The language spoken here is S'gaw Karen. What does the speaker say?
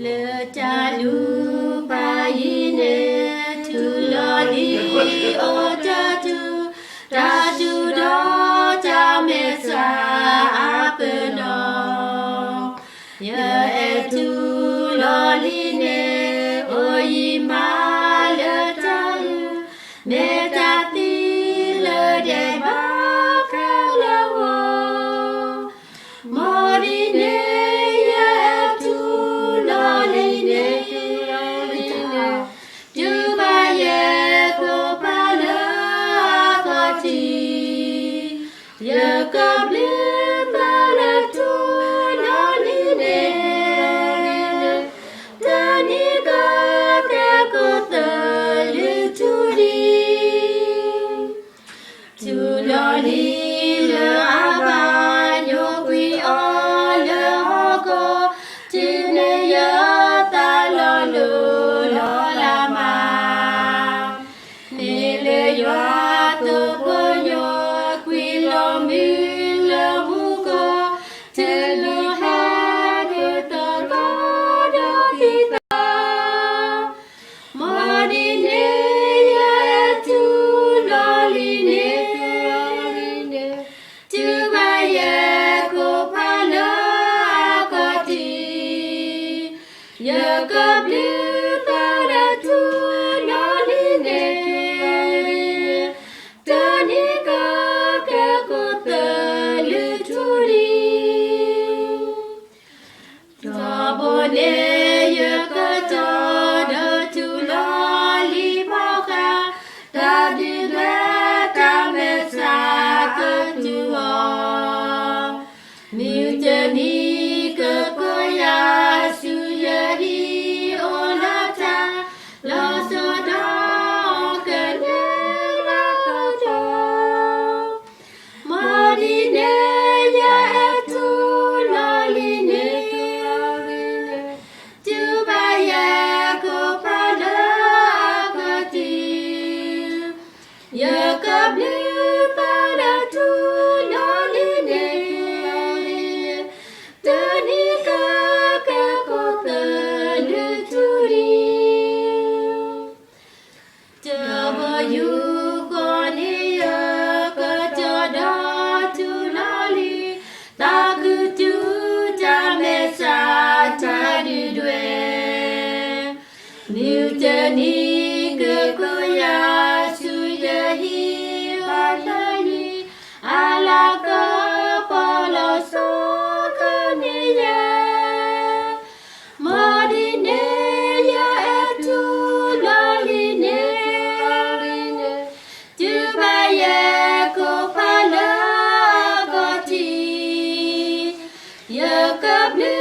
လၢတၢ်လူၤပာ်ယံၤန့ၣ် ထူလီၤလံအီၤတၢ်ထူ, တၢ်ထူဒီးတၢ်မဲာ်ဆှးအပနီၣ်, ယအဲၣ်ထူလီၤလံန့ၣ် အိၣ်ယံၤမးလၢတၢ်အုၣ်, မ့ၢ်တၢ်သံလၢဒဲးဘးခဲလၢာ်အဂီၢ် မ်ဒ်န့ၣ် ယအဲၣ်ထူလီၤလံန့ၣ်, တုၤဘၣ်ယဲၢ်ကိးပၤလၢအခီၣ်ထံး, ယကဘျုးပၢ်လၢထူလီၤလံန့ၣ်, တနံၤကကဲကိးသၢလုၢ်ထူဒံး ထူလီၤလံလၢအဘၣ် ညိကွံာ်အီၤလၢဟီၣ်ခိၣ်, တုၤန့ၣ်ယသးလီၤလိၤလီၤလးမး, မ့ၢ်လၢယွၤသိၣ်ဖိညိကွံာ်လီၤမုၢ် လၢမူခိၣ်, တုၤလၢဟဲက့ၤသကိးဒီးသံသး မ်ဒ်န့ၣ် ယအဲၣ်ထူလီၤလံန့ၣ်, တုၤဘၣ်ယဲၢ်ကိးပၤလၢအခီၣ်ထံး, ယကဘျုးပၢ်လၢထူလီၤလံန့ၣ်, တနံၤကကဲကိးသၢလုၢ်ထူဒံး ထီဘိန့ၣ် ယကတီၤဒီးထူလီၤလံဘီဃး, တၢ်ဒုၣ်ဒွဲၣ်တၢ်မဲာ်ဆှးကသူအီၤ, မုၢ်တနံၤကကိးယၤဆူယဟံၣ်အိၣ်လၢတၢ် လီၤစိၤဒီးကနၢလၢသီတီ မ်ဒ်န့ၣ် ယအဲၣ်ထူလီၤလံန့ၣ်, တုၤဘၣ်ယဲၢ်ကိးပၤလၢအခီၣ်ထံး, ယကဘျုးပၢ်လၢထူလီၤလံန့ၣ်, တနံၤကကဲကိးသၢလုၢ်ထူဒံး တဘီယူၤဃီန့ၣ် ယကတီၤဒီးထူလီၤလံ, သးခုတူၢ်တၢ်မဲာ်ဆှးတၢ်ဒုၣ်ဒွဲၣ်, မုၢ်တနံၤကကိးယၤဆူယဟံၣ်ဘၣ်တနံၤ, အလၤကပီၤလီၤဆီကန့ၢ်ယၤ မ်ဒ်န့ၣ် ယအဲၣ်ထူလီၤလံန့ၣ်, တုၤဘၣ်ယဲၢ်ကိးပၤလၢအခီၣ်ထံး, ယကဘျုး